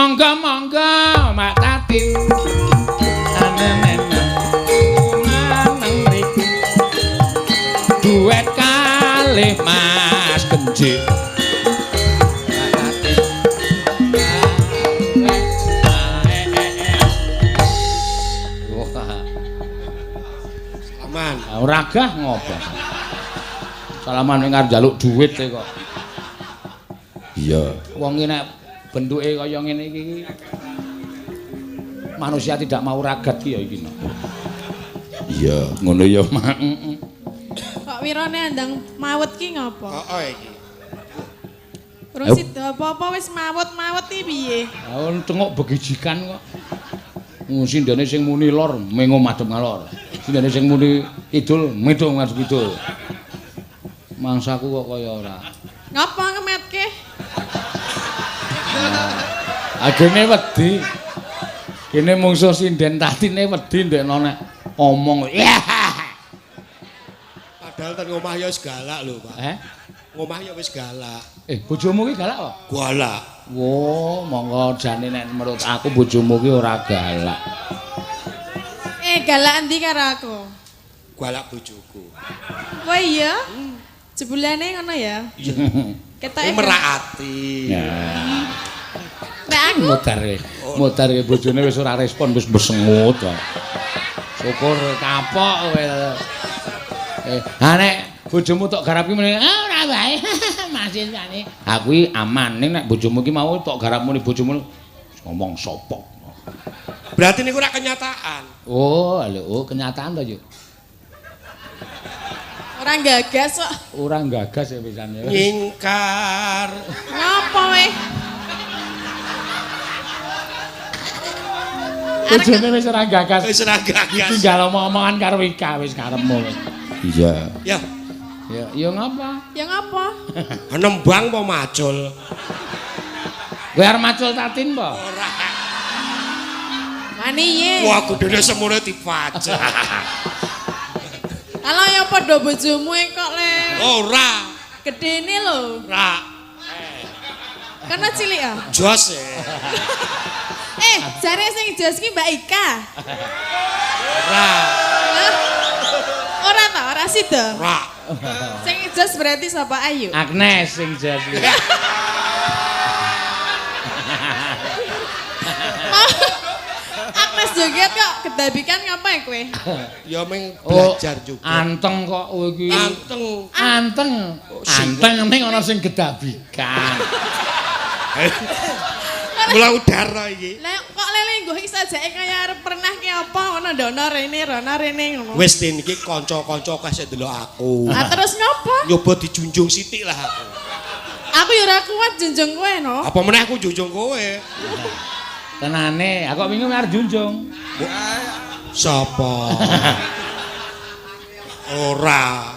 Monggo-monggo Mbak Tatin. Nang mriki. Duet kalih Mas Genjik. Mbak Tatin. Wah. Salaman. Ora gah ngopo. Salaman ning arep njaluk dhuwit e kok. Iya. Wong iki nek bentuke kaya ngene iki manusia tidak mau ragat ki ya iki. Iya, ngono ya, Mak. Kok wirone andang mawet ki ngopo? Heeh iki. Urung sida apa-apa wis mawet-mawet iki piye? Ha tengok begijikan kok. Sindene sing muni lor mengo madhep ngalor. Sindene sing muni kidul metu madhep kidul. Mangsaku kok kaya ora. Ngapa ngemetke? Agene wedi. Kene mungsuh sinden tatine wedi ndekno nek omong. Padahal ten omah ya wis galak lho, Pak. Eh? Ngomah ya wis galak. Bojomu ki galak apa? Galak. Wo, monggo jane nek menurut aku bojomu ki ora galak. Galak endi karo aku? Galak bojoku. Wah iya? Jebulane ngono ya? Iya. Ketoke merak ati. Ya. Nek aku mudar bojone wis ora respon wis besengut. Syukur kapok kowe. Ha nek bojomu tok garap ki muni, ah ora wae. Masih jane. Ha kuwi aman ning nek bojomu ki mau tok garap muni bojomu ngomong sapa. Berarti niku ora kenyataan. Oh, lho, oh kenyataan to, Yuk. Ora gagas kok. Ora gagas ya pisane. Nyingkar. Ngapa weh? Bojone wis ora gagas. Wis ora gagas. Tinggal omong-omongan karo Ika wis karepmu. Iya. Ya. Ya, ya ngapa? Ya ngapa? Nembang apa macul? Kowe arep macul Tatin apa? Ora. Wani ye. Wah, kudune semune dipajak. Kalau ya padha bojomu kok le. Ora. Gedene lho. Ora. Karena cilik ya? Jos e. Jare sing jos ki Mbak Ika. Ora. Ora ta, ora sida. Ora. Sing jos berarti sapa Ayu? Agnes sing jos. Agnes joget kok kedabikan ngapa kowe? Ya meng belajar juga. Anteng kok kowe iki. Anteng. Anteng. Anteng ning ana sing gedabikan. Mula udara iki. Lah kok lele nggo iki sajake kaya arep pernah ki apa ngono ndono rene rono rene ngono. Wis tin iki kanca-kanca akeh sing ndelok aku. Lah terus ngopo? Nyoba dijunjung sithik lah aku. Aku ya ora kuat junjung kowe no. Apa meneh aku junjung kowe? Tenane, aku wingi arep junjung. Sapa? Ora.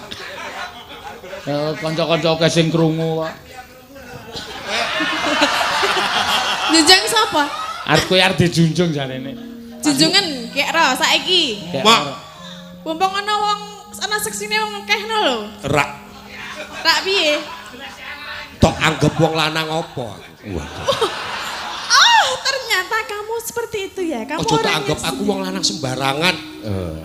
Kanca-kanca akeh sing krungu kok. Junjung sapa? Arep kowe arep dijunjung jarene. Junjungan kek ro saiki. Mak. Mumpung ana wong ana seksine wong akeh no lho. Rak. Rak piye? Tok anggap wong lanang apa aku? Waduh. Oh, ternyata kamu seperti itu ya. Kamu ojo tak anggap aku wong lanang sembarangan.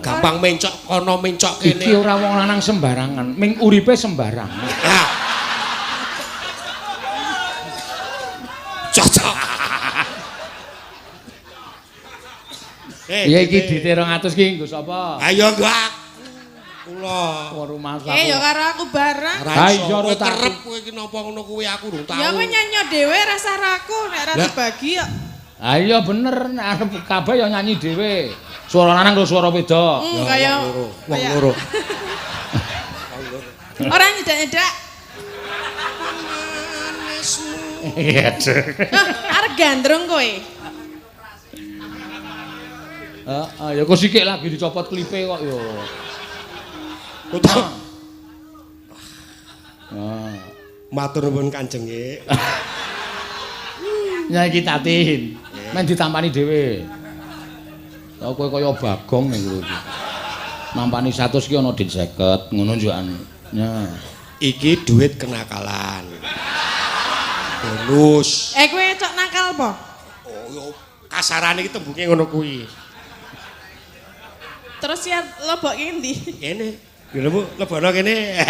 Gampang mencok kono mencok kene. Iki ora wong lanang sembarangan, ming uripe sembarangan. Nah. Cocok. Iya iki dite 200 ki nggo sapa? Ayo nggo aku. Kula. Rumah ya karo aku bareng. Ha iya ora kerep kowe iki napa ngono kuwi aku durung tau. Ya kowe nyanyi dhewe rasa aku nek ora dibagi kok. Ha iya bener nek arep kabeh ya nyanyi dhewe. Suara lanang karo suara wedok. Kaya wong loro. Ora nyedak-nyedak. Iya. Arep gandrung kowe. Heeh, ya kok sikik lagi dicopot klipe kok ya. Utak. Nah. Matur nuwun Kanjeng nggih. Ya iki Tatin. Men ditampani dhewe. Lah kowe kaya Bagong ning kowe iki. Nampani 100 ki ana dit 50 ngono njukan. Ya. Iki duit kenakalan. Bonus. Kowe cok nakal apa? Oh, yo kasarane iki tembunge ngono kuwi. Terus ya lebokke endi? Kene. Lho Bu, lebono kene.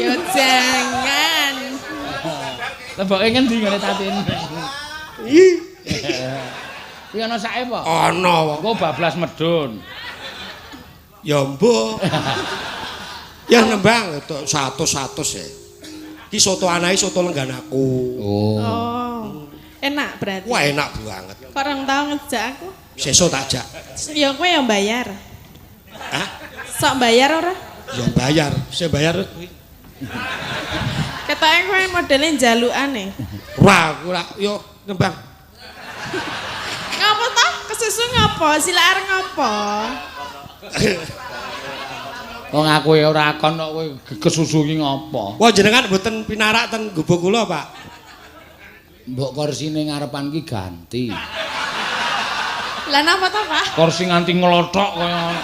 Ya jangan. Leboke ngendi ngene Tatin? Ih. Kuwi ana sake apa? Ana. Engko bablas medun. Ya mbuh. Ya nembang 100-100 ya. Ki soto anake soto lenggan aku. Oh. Oh. Enak berarti. Wah, enak banget. Kok orang tau ngejak aku? Sesuk tak jak. Ya kowe yang bayar. Hah? Sok bayar ora? Ya bayar. Sing bayar kuwi. Ketoke kowe modele njalukane. Ora, aku ora yo nembang. Ngapa toh? Kesusu ngapa? Sila arep ngapa? Wong aku ya ora kon kok kowe kesusu ki ngapa? Wah, jenengan mboten pinarak ten gubuk kula, Pak. Mbok korsine ngarepan ki ganti. Lah napa toh, Pak? Kursi nganti nglothok kaya ngono.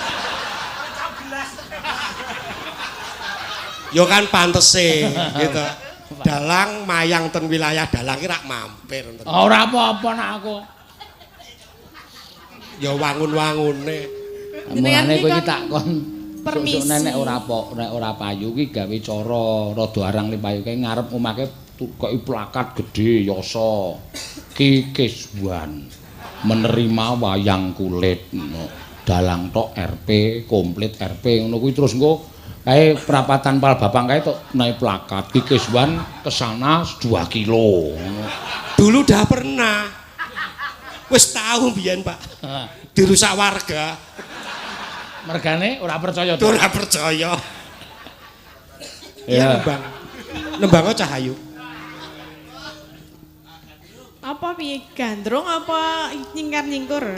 Ya kan pantese gitu. Dalang mayang ten wilayah dalang ki rak mampir. Ora apa-apa nak aku. Ya wangun-wangune. Mulane kowe iki tak kon permisi. Nek ora nek ora payu ki gawe cara rada arang le payu kae ngarep omahke tukoki plakat gedhe yasa Ki Kiswan menerima wayang kulit no. Dalang tok RP komplit RP ngono kuwi terus engko kae perapatan Palbapang kae tok naik plakat Ki Kiswan kesana 2 kilo. Dulu dah pernah. Wis tahu biyen, Pak. Dirusak warga. Mergane ora percaya. Ora percaya. Ya nembang. Nembang Cahayu. Apa piye gandrung apa nyingkar-nyingkur?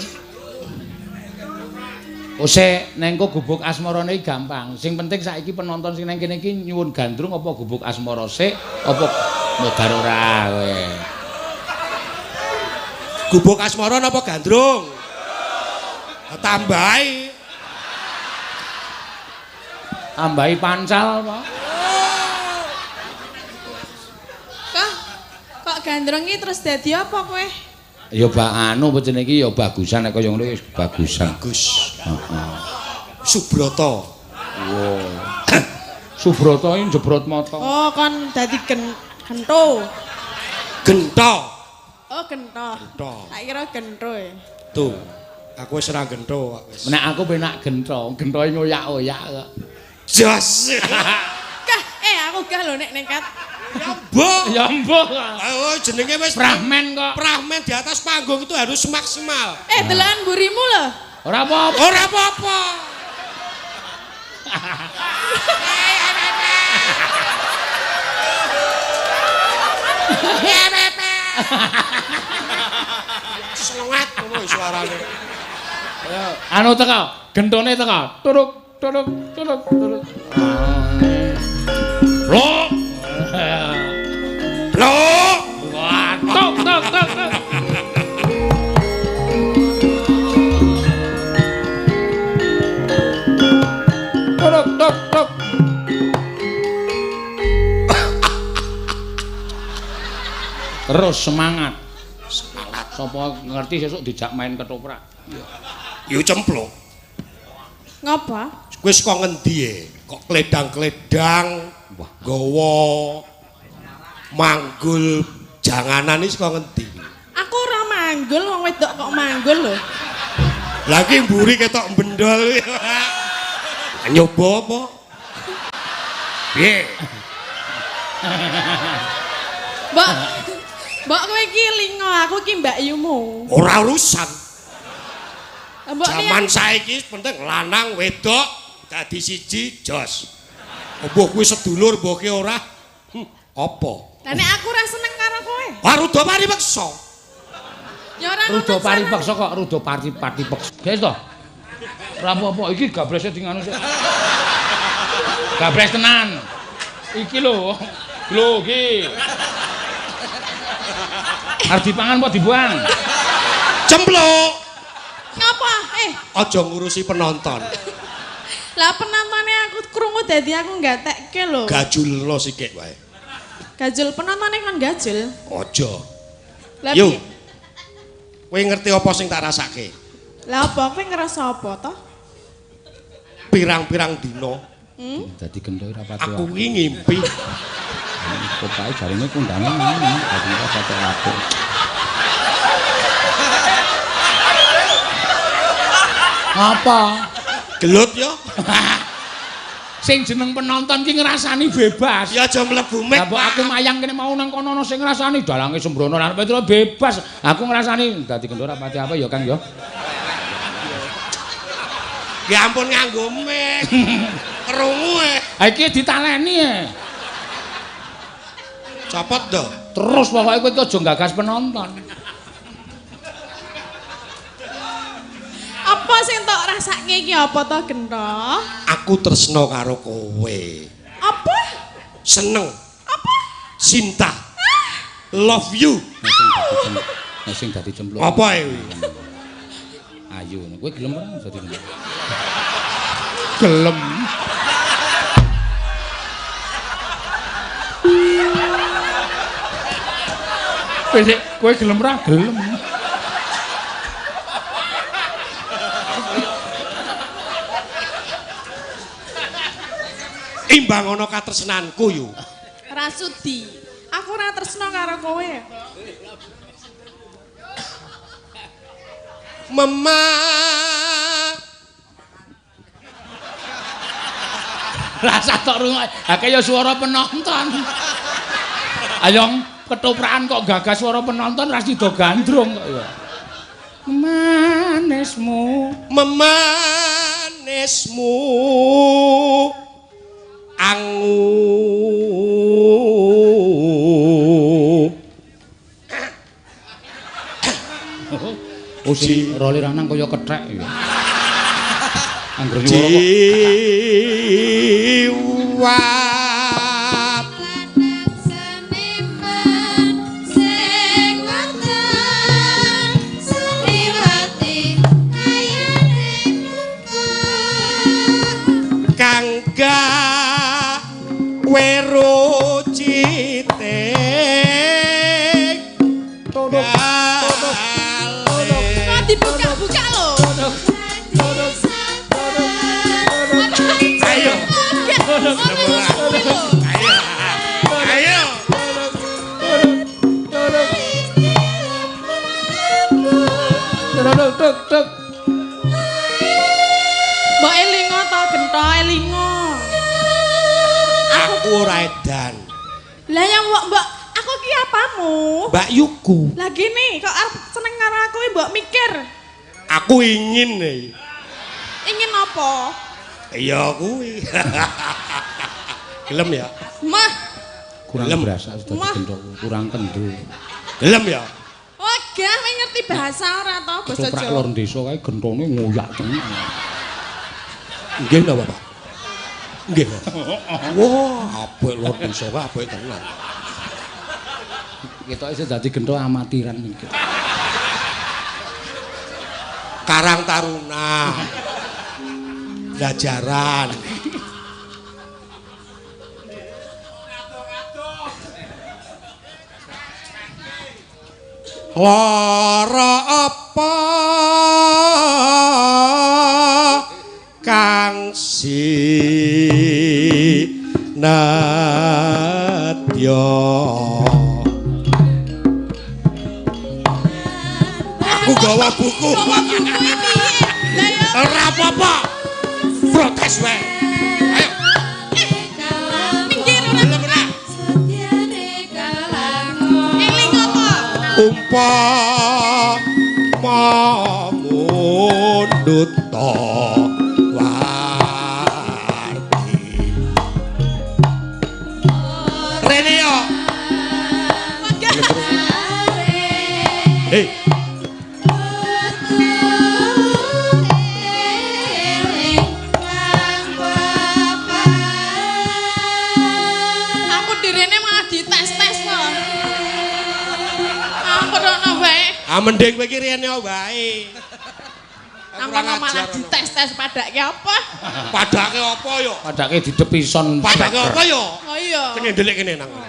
Ose nengko gubuk asmarane iki gampang. Sing penting saiki penonton sing nang kene iki nyuwun gandrung apa gubuk asmara sik apa modar ora kowe. Gubuk asmara napa gandrung? Tambahi. Tambahi pancal apa? Kok gandrung iki terus dadi apa kowe? Ya bak anu apa jenenge iki ya bagusan nek kaya ngono wis bagusan. Bagus. Heeh. Subroto. Wow. Subroto iki jebrot mata. Oh, kon dadi gento. Gento. Oh, gento. Gento. Tak kira gento e. Tuh. Aku wis ora gento kok wis. Nek aku penak gento, gentoe ngoyak-oyak kok. Jos. Gah, aku gah lho nek nekat. Ya mbok. Ya mbok. Oh, jenenge wis Prahmen kok. Prahmen di atas panggung itu harus maksimal. Delokan mburimu lho. Ora apa-apa. Ora apa-apa. Selengat ngono suarane. Anu teko, gentone teko. Turuk turuk turuk turuk. Lho. Lho. Wah, tok tok tok tok. Turuk tok tok. Terus semangat. Semangat. Sapa ngerti sesuk dijak main ketoprak. Iya. Yo cemplung. Ngapa? Kowe saka ngendi e? Kok kledang-kledang, gawa manggul janganan iki saka ngendi? Aku ora manggul, wong wedok kok manggul lho. Lah iki mburi ketok bendol. Nyoba apa? Piye? Mbok, mbok kowe iki lingo, aku iki mbakyumu. Ora urusan. Mbok Jaman saiki penting lanang wedok dadi siji jos. Mbuh kuwi sedulur mbuh ki ora. Apa? Lah nek aku ora seneng karo kowe. Wah ruda paripeksa. Ya ora ngono. Ruda paripeksa kok ruda parti peksa. Guys to. Ora apa-apa iki gablese di nganu sik. Gables tenan. Iki lho. Lho iki. Arep dipangan apa dibuang? Cempluk. Ngapa? Aja ngurusi penonton. Lah penontonnya aku Aku krungu dadi aku gatekke lho. Gajulno sikik wae. Gajul penontone kon gajul. Aja. Yo. Kowe ngerti apa sing tak rasake? Lah apa kowe ngerasa apa to? Pirang-pirang dina. Dadi gendho ora pati. Aku iki ngimpi. Pokoke jarine kondangan dadi ora pati apik. Apa? Gelut yo. Sing jeneng penonton ki ngrasani bebas. Ya aja mlebu mek. Lah mbok aku mayang kene mau nang kono ana sing ngrasani dalange sembrono lan Petro bebas. Aku ngrasani dadi gendho ora pati apa ya Kang ya. Ya ampun nganggo mek. Krungu e. Ha iki ditaleni e. Copot do. Terus pokoke kowe iki aja gagas penonton. Apa sing tok rasake iki apa to Gento? Aku tresno karo kowe. Apa? Seneng. Apa? Cinta. Love you. Nek sing dadi cemplung. Apa e? Ayu, kowe gelem ora dadi cemplung? Gelem. Kowe gelem ora? Gelem. Imbang ana katresnanku yu. Ora sudi. Aku ora tresno karo kowe. Mema. Rasa tok rungok. Ha kaya suara penonton. Ayo ketoprakan kok gagas suara penonton ra sida gandrung kok ya. Manismu, memanismu. Angu. Oh sing role lanang kaya kethek ya. Angger nyuwara kok jiwa. Lanang seniman sing wonten seniwati kayane muka kang weru citik todok todok kok dibuka-buka lho. Ayo ayo tok tok tok. Mbok elingo to Gento elingo. Aku ora edan. Lah yang mbok aku ki apamu? Mbak Yuku. Lah gini kok arep seneng karo aku mbok mikir. Aku ingin nih. Ingin apa? Iya kuwi. Gelem ya? Mah. Kurang berasa sudah gendho, kurang kendho. Gelem ya? Oh, gah kowe ngerti bahasa ora to basa Jawa. Jawa. Lor desa kae gentone ngoyak tenan. Nggih napa, Pak? Nggih. Wah, apik lor desa kae apik tenan. Ketoke sing dadi gentho amatiran iki. Karang Taruna. Belajaran. Lara apa kang sinadya. Aku gawa buku. Ora apa-apa. Protes wae. Ayo. Minggir ora. Eling apa? Umpama mundhut warti. Rene yo. Hei. Aku direne malah dites-tes to. Ampun ono wae. Ah mending kowe iki rene wae. Nang kono malah dites-tes padake apa? Padake apa yo? Padake didepison. Padake apa yo? Oh iya. Kene ndelik kene nang kene.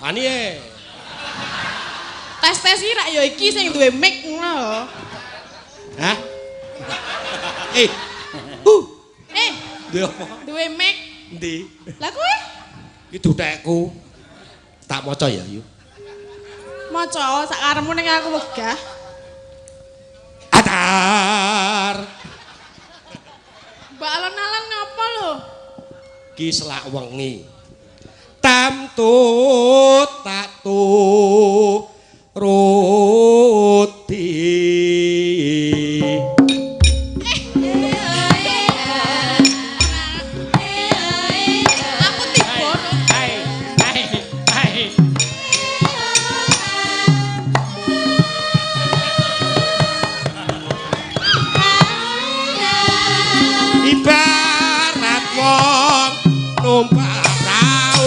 Ani e. Tes-tes iki rak ya iki sing duwe mic ngono lho. Hah? Eh. Eh, Duwe apa? duwe mic. Endi? Lah kowe Iki dutekku. Tak maca ya, Yu. Maca sak karepmu ning aku wegah. Atar. Mbak alon-alon ngapa lho? Ki selak wengi. Tamtu tak turuti. Aku tiba. Hai, hai, hai. Ibarat wong numpak prau.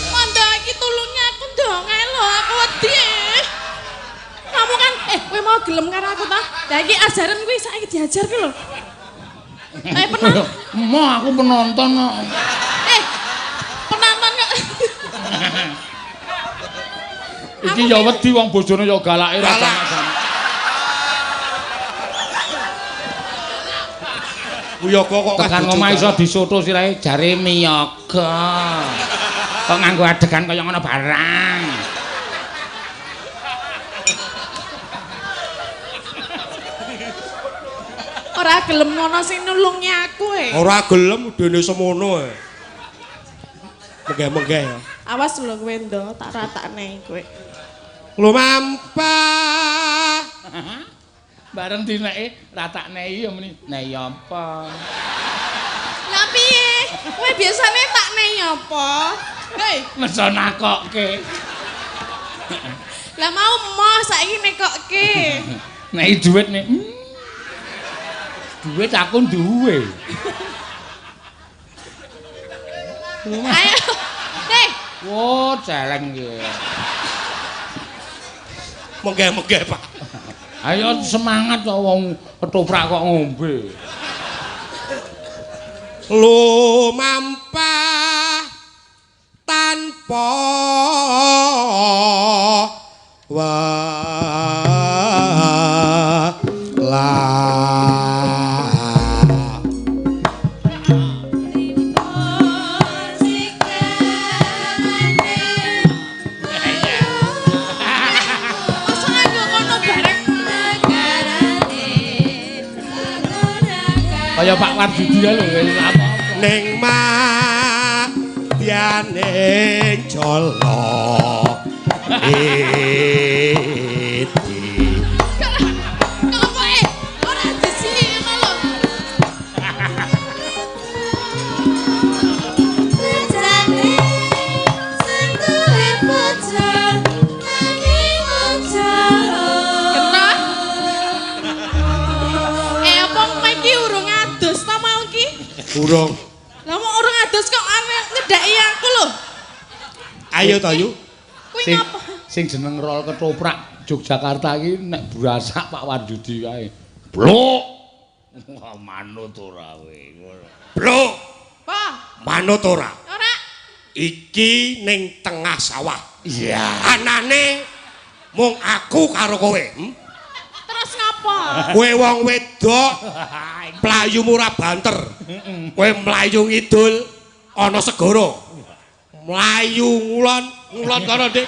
Mondo iki tulungi aku dong ae lho, aku wedi. Kamu kan kowe mau gelem karo aku ta? Lah iki ajaran kuwi saiki diajar ki lho. Penonton. Mo aku penonton kok. Penonton kok. Iki ya wedi wong bojone ya galake ra Galak. sama-sama. Wiyaga kok Tekan omah iso disoto sirahe jare miyaga. Kok nganggo adegan kaya ngono barang. Ora gelem ngono sing nulungi aku e. Ora gelem dene semono e. Menggeh-menggeh ya. Awas lho kowe ndo, tak ratakne kowe. Lumampah. Bareng dineke ratakne ya muni, "Nei apa?" Lah piye? Kowe biasane tak nei apa? Hei, Meso nakokke. lah mau moh saiki nekokke. Nei dhuwit nih. Duit aku duwe. Ayo. Hei, Wo, celeng iki. Menggeh-menggeh, Pak. Ayo semangat kok wong ketoprak kok ngombe. Lumampah tanpa welas. masa nganggo ngono bareng. Kaya Pak Warjudi ya lho wis apa. Ning madyaning jala iti. Ngopo e? Ora disini ngono lho. Kena. Apa kowe iki urung adus ta mau iki? Urung. Lah mau urung adus kok arep nyedhaki aku lho. Ayo to, Yu. Kuwi Sing ngapa? sing jeneng rol ketoprak Yogyakarta iki nek burasak Pak Warjudi kae. Blok. Wah, manut ora kowe. Blok, Apa? manut ora. Ora. Iki ning tengah sawah. Iya. Anane mung aku karo kowe. Hmm? Terus ngapa? Kowe wong wedok mlayu ora banter. Kowe mlayu ngidul ana segara. Mlayu ngulon, ngulon kono, Dik.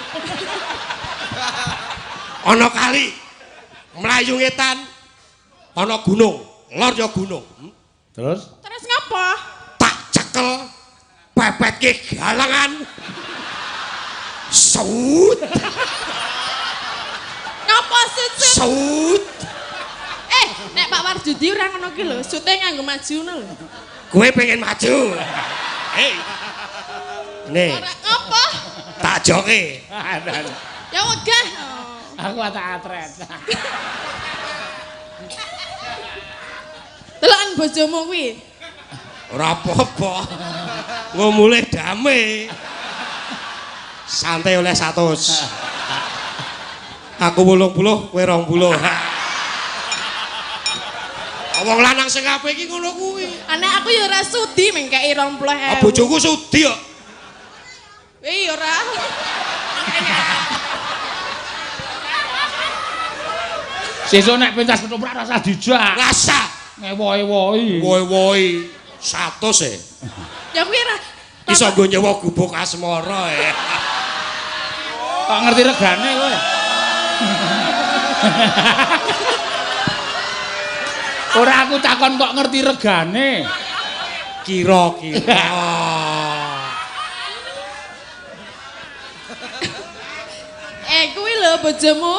Ana kali. Mlayu ngetan ana gunung, lor ya gunung. Hmm? Terus Terus ngapa? Tak cekel pepetke galangan. Saut, Ngapa sut? saut. Nek Pak Warjudi ora ngono ki lho, sute nganggo maju ngono lho. Kowe pengen maju. Hei. Nih, Ora ngapa? tak joke. Ya wegah. Aku tak atret. Deloken bojomu kuwi. Ora apa-apa. Engko mulih dame. Santai oleh 100. Aku 80, kowe 20. Wong lanang sing apik iki ngono kuwi. Anek aku ya ora sudi mengkeki 20.000. Ah bojoku sudi kok. Iya ora. Sesuk nek pentas ketoprak rasa dijak. Rasa ngewo-ewoi. Woi-woi 100 e. Ya kuwi ora iso nggo nyewa gubuk asmara e. Kok ngerti regane kowe? Ora aku takon kok ngerti regane. Kira-kira. Kuwi lho bojomu.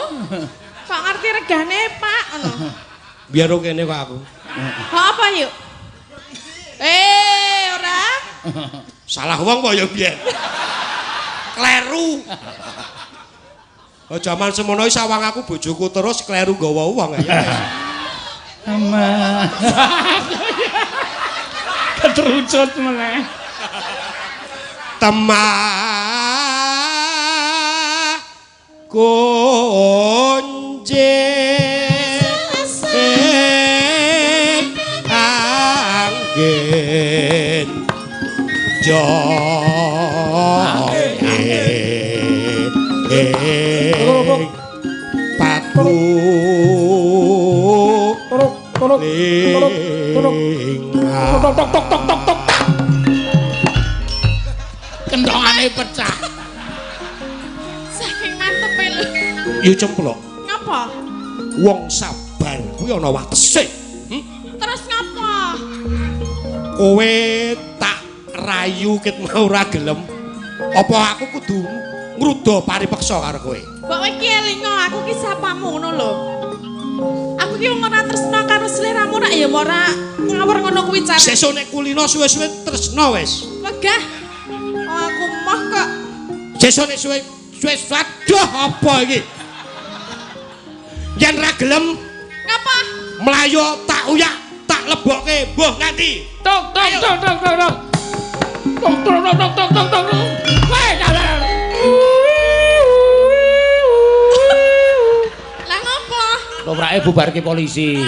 Kok ngerti regane, Pak? Ngono. Biar kene kok aku. Kok apa yuk? Ora. Salah wong kok ya biyen. Kleru. Oh jaman semono sawang aku bojoku terus kleru nggawa wong ya. Ama. Keterucut meneh. Temah kunci angin jonge paku tok tok tok tok tok. Kendongane pecah. Saking mantepe lho. Yo cemplok. Ngapa? Wong sabar kuwi ana watese. Terus ngapa? Kowe tak rayu ket mau ora gelem. Apa aku kudu ngruda paripeksa karo kowe? Mbok kowe iki elingo aku ki sapamu ngono lho. Aku ki wong ora tresna karo sliramu rak ya ora ngawur ngono kuwi carane. Sesuk nek kulino suwe-suwe tresna wis. Wegah. Oh, aku moh kok. Sesuk nek suwe suwe aduh apa iki? Yen ra gelem ngapa? Mlayu tak uyak, tak lebokke mbuh nganti. Tok tok tok tok tok tok. Tok tok tok tok tok tok. Weh, dalah. Lah ngopo? Toprake bubarke polisi.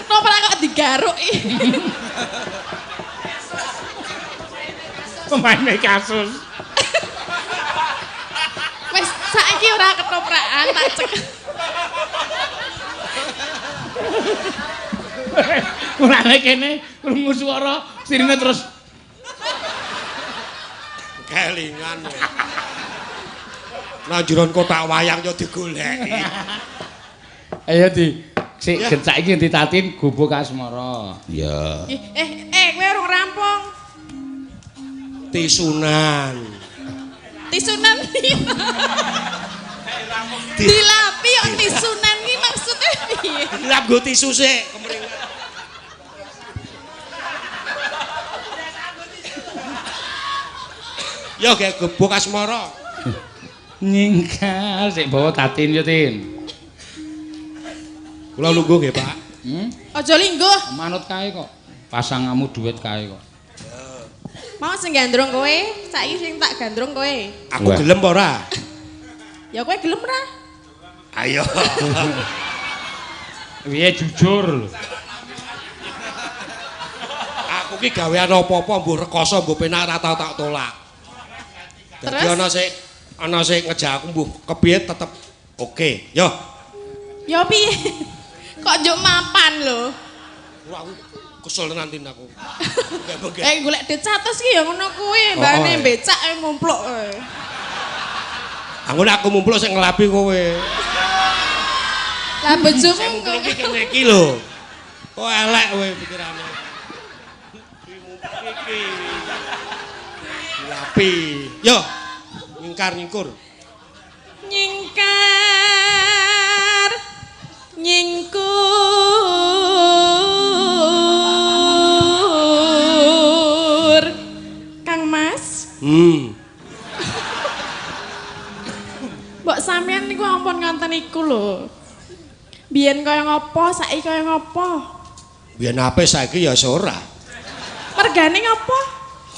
Toprak kok digaruk iki. Pemaine kasus. Wis saiki ora ketoprakan tak cek. Mulane kene krungu swara sirine terus kelingan. Nang jeron kotak wayang yo digoleki. Ayo di sik gencak iki ditatin gubuk asmara. Iya. Kowe urung rampung. Tisunan. Tisunan piye? Dilapi kok tisunan iki maksudnya piye? Dilap nggo tisu sik kemringan. Yo gek gubuk asmara. Nyingkal sik bawa tatin yo Tin. Kula lungguh nggih, Pak. Aja lingguh. Manut kae kok. Pasangamu duit kae kok. Mau sing gandrung kowe, saiki sing tak gandrung kowe. Aku gelem apa ora? Ya kowe gelem ora? Ayo. Piye jujur lho. Aku ki gawean apa-apa mbuh rekoso mbuh penak ora tau tak tolak. Dadi ana sing ngejak aku mbuh kepiye tetep oke. Yo. Yo piye? Kok njuk mapan lho. Wah, aku kesel tenan Tin aku. Golek duit 100 ki ya ngono kuwi, mbane becak mumpluk kowe. Aku nek aku mumpluk sing ngelapi kowe. Lah bojomu kok iki kene iki lho. Kok elek kowe pikirane. Iki. Dilapi. Yo, nyingkar nyingkur. Nyingkar nyingkur. Kang Mas. Mbok sampean niku ampun ngonten iku lho. Biyen kaya ngopo, saiki kaya ngopo? Biyen ape saiki ya ora. Regane ngapa?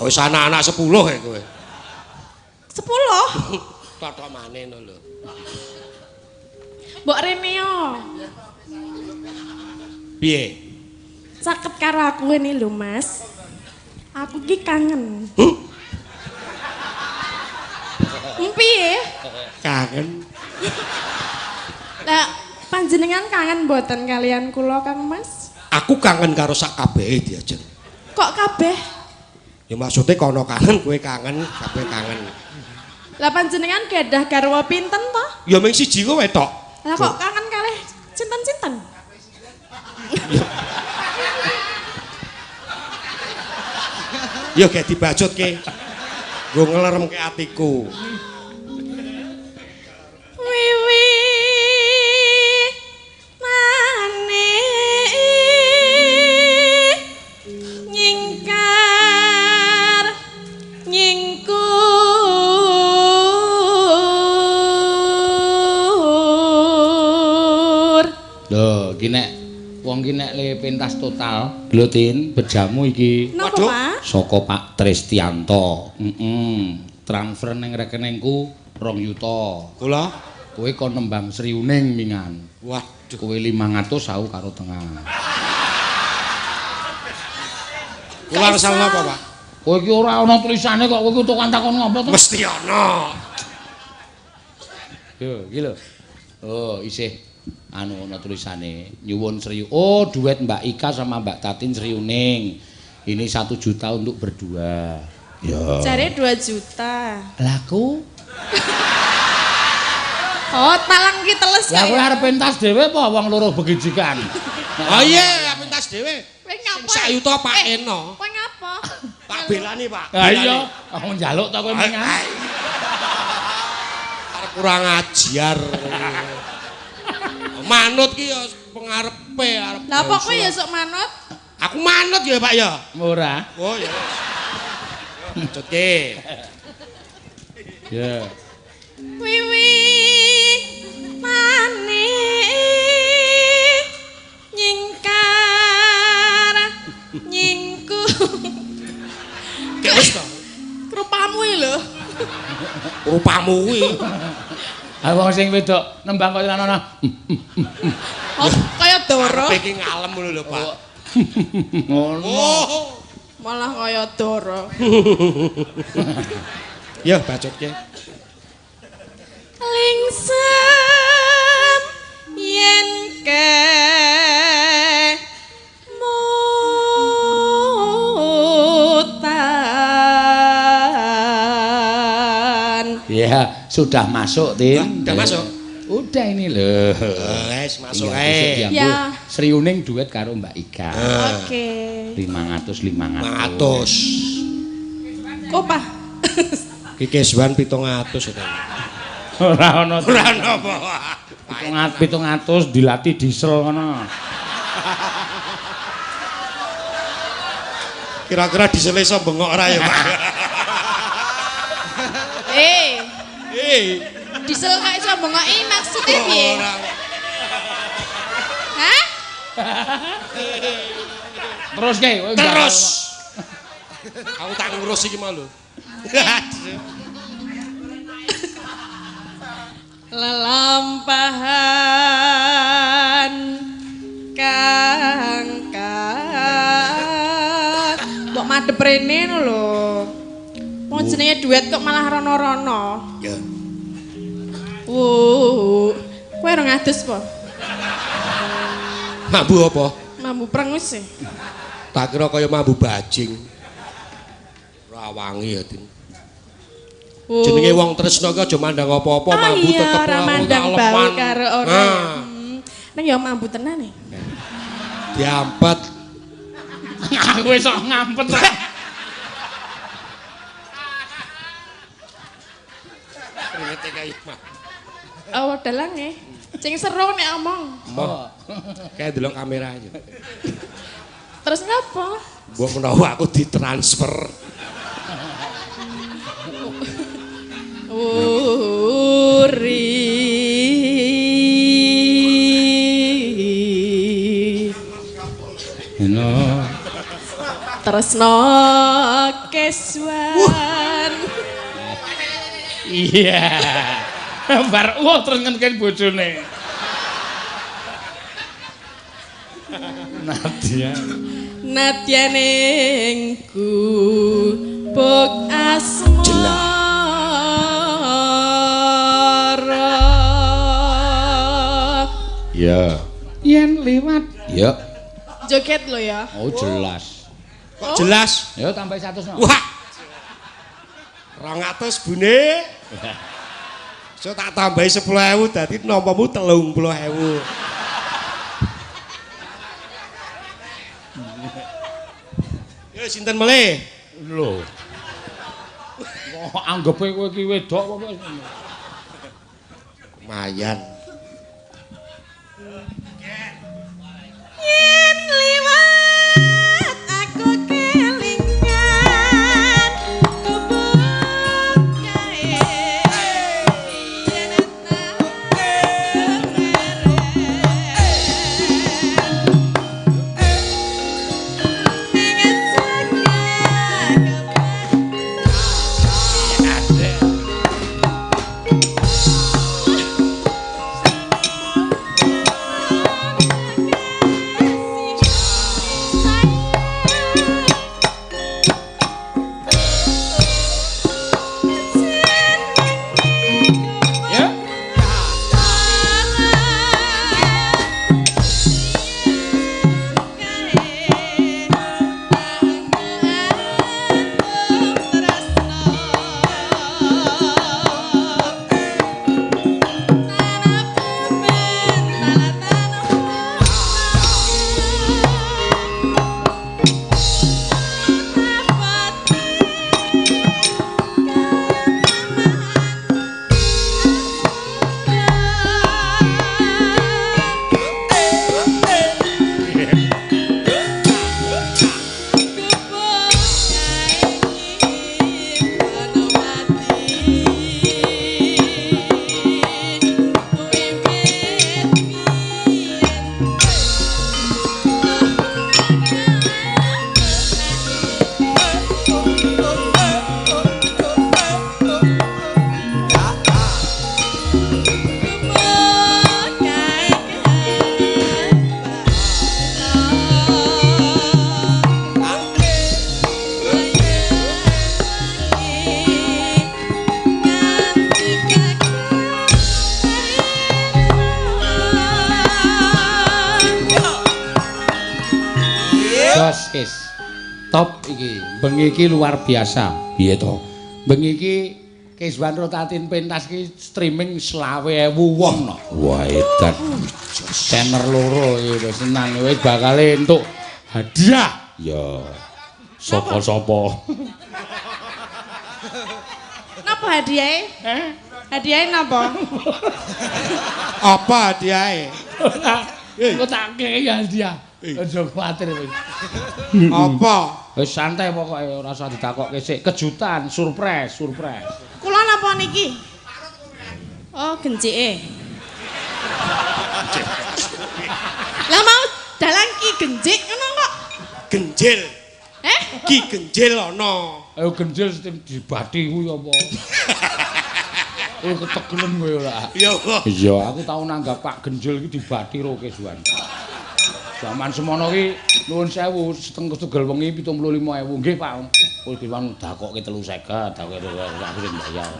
Wis anak-anak 10 ya kowe. 10. Totok maneh ngono lho. Mbok rene yo. Piye? Caket karo aku ngene lho, Mas. Aku ki kangen. Huh? Piye? Kangen. Lah panjenengan kangen mboten kalian kula, Kang Mas? Aku kangen karo sak kabehe diajeng. Kok kabeh? Ya maksudnya kono kangen, kowe kangen, kabeh kangen. Lah panjenengan gadah garwa pinten to? Ya mung siji kowe tok. Lah kok kangen kalih sinten-sinten? Ya gak dibacutke. Nggo ngleremke atiku. Wiwi mane nyingkar nyingkur. Lho, iki nek wong iki nek le pentas total, lho Tin, bejamu iki. Napa, Pak? Saka Pak Tristianto. Heeh. Transfer ning rekeningku 2 yuta. Kula kowe kon nembang Sriuning mingan. Waduh, kowe 500 aku karo tengah. Kula asal napa, Pak? Kowe iki ora ana tulisane kok kowe iki tukang takon ngopo to? Mesti ana. Yo, iki lho. Oh, isih anu ana tulisane nyuwun Sri. Oh, duet Mbak Ika sama Mbak Tatin Sriuning. Ini 1 juta untuk berdua. Ya. Jare 2 juta. Lah ku. Oh, talang ki teles kaya. Lah kowe arep pentas dhewe apa wong loro begijikan? Oh iya, pentas dhewe. Kowe ngapa? Sak yuta Pak Eno. Kowe ngapa? Tak belani, Pak. Lah iya, aku njaluk ta kowe mengan. Arep kurang ajar. Manut ki ya pengarepe arep. Lah apa kowe ya sok manut? Aku manut ya, Pak ya. Ora. Oh ya. Bacutke. Ya. Wiwi mane nyingkar nyingku. Kayak wis to. Rupamu iki lho. Rupamu kuwi. Ha wong sing wedok nembang kok ana. Oh, kaya doro. Arepe iki ngalem ngono lho, Pak. Ngono. Malah kaya doro. Ya bacutke. Lingsem yen kemutan. Ya, sudah masuk, Tin. Sudah masuk. Udah ini loh. Wes masuk ae. Ya. Sriuning duet karo Mbak Ika. Oke. 500 500. Kok, Pak? Ki keswan 700 itu. Ora ana. Ora ana apa. 700 dilatih diesel ngono. Kira-kira diesel iso bengok ora ya, Pak? Diesel kok iso bengoki maksudnya piye? Hah? Terus ke? Terus. Aku tak ngurus iki mau lho. Lelampahan kang kang mbok madhep rene ngono lho. Wong jenenge duet kok malah rono-rono. Ya. Wuh, kowe ora ngadus po? Mambu apa? Mambu prengus e. Tak kira kaya mambu bajing. Ora wangi ya, Tin. Jenenge wong tresna ki aja mandang apa-apa, mambu tetep ora mandang bau karo ora. Nang ya mambu tenan e. Diampet. Aku wis sok ngampet. Kringete kaya mah. Oh, dalang e. Sing seru nek omong. Moh. Kayak delok kamera aja. Terus ngapa? Mbok menawa aku ditransfer. Uri. Tresna Keswan. Iya. Bar terus ngenken bojone. Nadia. Nadya ning gubuk asmara. Ya. Yen liwat. Ya. Joget lho ya. Oh jelas. Kok jelas? Ya tambah 100 no. Wah. 200 bune. So tak tambahi 10.000 dadi nampamu 30.000. Yo sinten melih? Lho. Kok anggepe kowe iki wedok apa? Lumayan. Yen liwat aku kelingan gubuk kae yen Ya. Jos kis. Top iki. Bengi iki luar biasa. Piye to? Bengi iki Keswan Rotatin pentas iki streaming 25.000 wong no. Wah, edan. Tenor loro iki wis tenan wis bakal entuk hadiah. Ya. Sapa-sapa. Napa hadiahe? Eh? Hadiahe napa? Apa hadiahe? Engko tak kei hadiah. Aja kuwatir wis. Apa? Wis santai pokoke ora usah ditakokke sik. Kejutan, surprise, surprise. Kula napa niki? Oh, gencike. Lah mau dalang ki genjik ngono kok. Genjil. Eh? Ki genjil ana. Ayo genjil sing dibati kuwi apa? Oh ketegelen kowe ora. Iya kok. Iya, aku tau nanggap Pak Genjil iki dibati ro Keswan. Zaman semono ki nuwun sewu setengah tugel wengi 75.000 nggih Pak. Kowe diwang dakokke 350, dakokke 350 aku sing mbayar.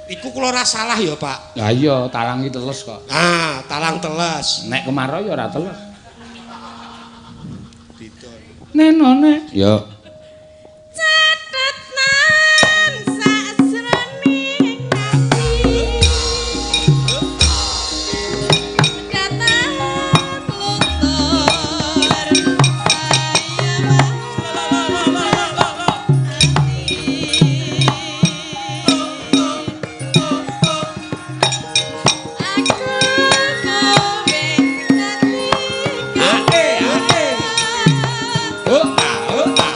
Iku kula ora salah ya, Pak. Lah iya, talang iki teles kok. Ah, talang teles. Nek kemarau ya ora teles. Nenone. Ya. Catetan sajroning ati. Kata luntur saya aku kowe dadi Oh, ah, oh, ah.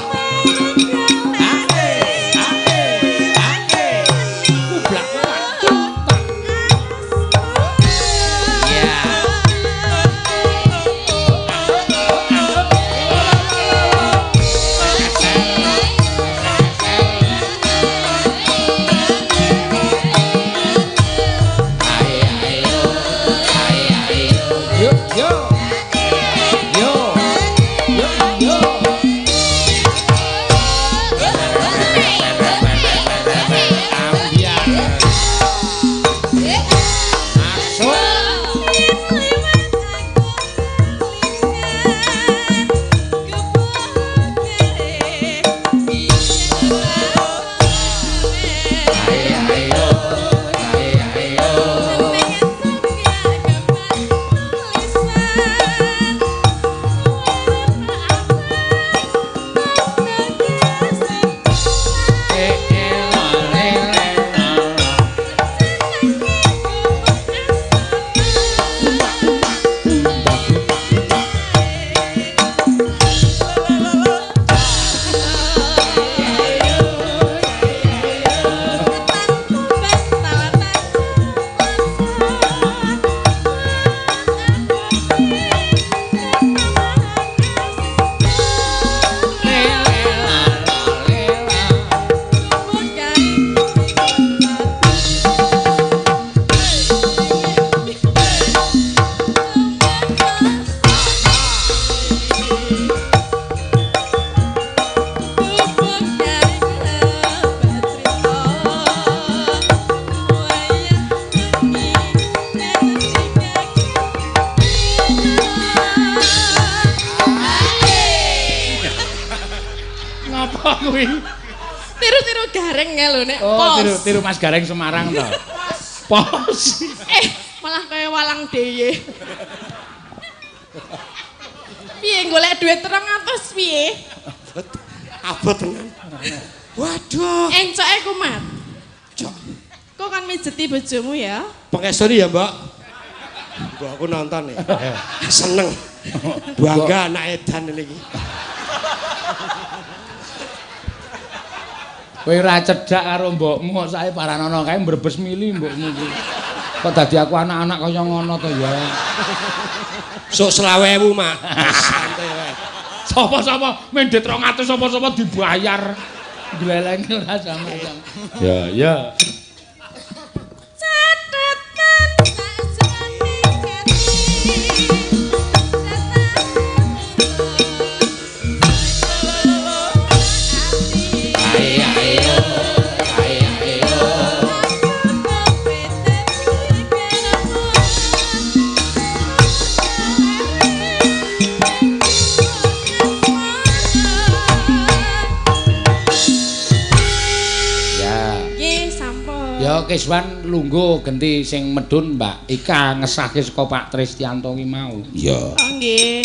Sapa kuwi? Tiru-tiru Gareng ya lho nek Oh, pos. tiru-tiru Mas Gareng Semarang to. Pos. Malah kaya walang deye. Piye golek duit 300 piye? Abot tenan. Waduh. Encoke kumat. Cok. Kok kan mijeti bojomu ya? Pengestoni ya, Mbak. Mbak aku nonton ya. Seneng. Bangga anak edan ini iki. Kowe ora cedhak karo mbokmu kok sae paranono kae mbrebes mili mbokmu kuwi. Kok dadi aku anak-anak kaya ngono to ya. Sok 20.000, Mak. Santai wae. Sapa-sapa mendhet 200 sapa-sapa dibayar. Glelenge ora sama-sama. Ya, ya. Catetan sakjroning ati. Ayo ayo. Ayo ayo. Ya. Nggih, sampun. Ya Kiswan lungguh genti sing medhun Mbak Ika ngesahke saka Pak Tristianto ki mau. Iya. Oh nggih.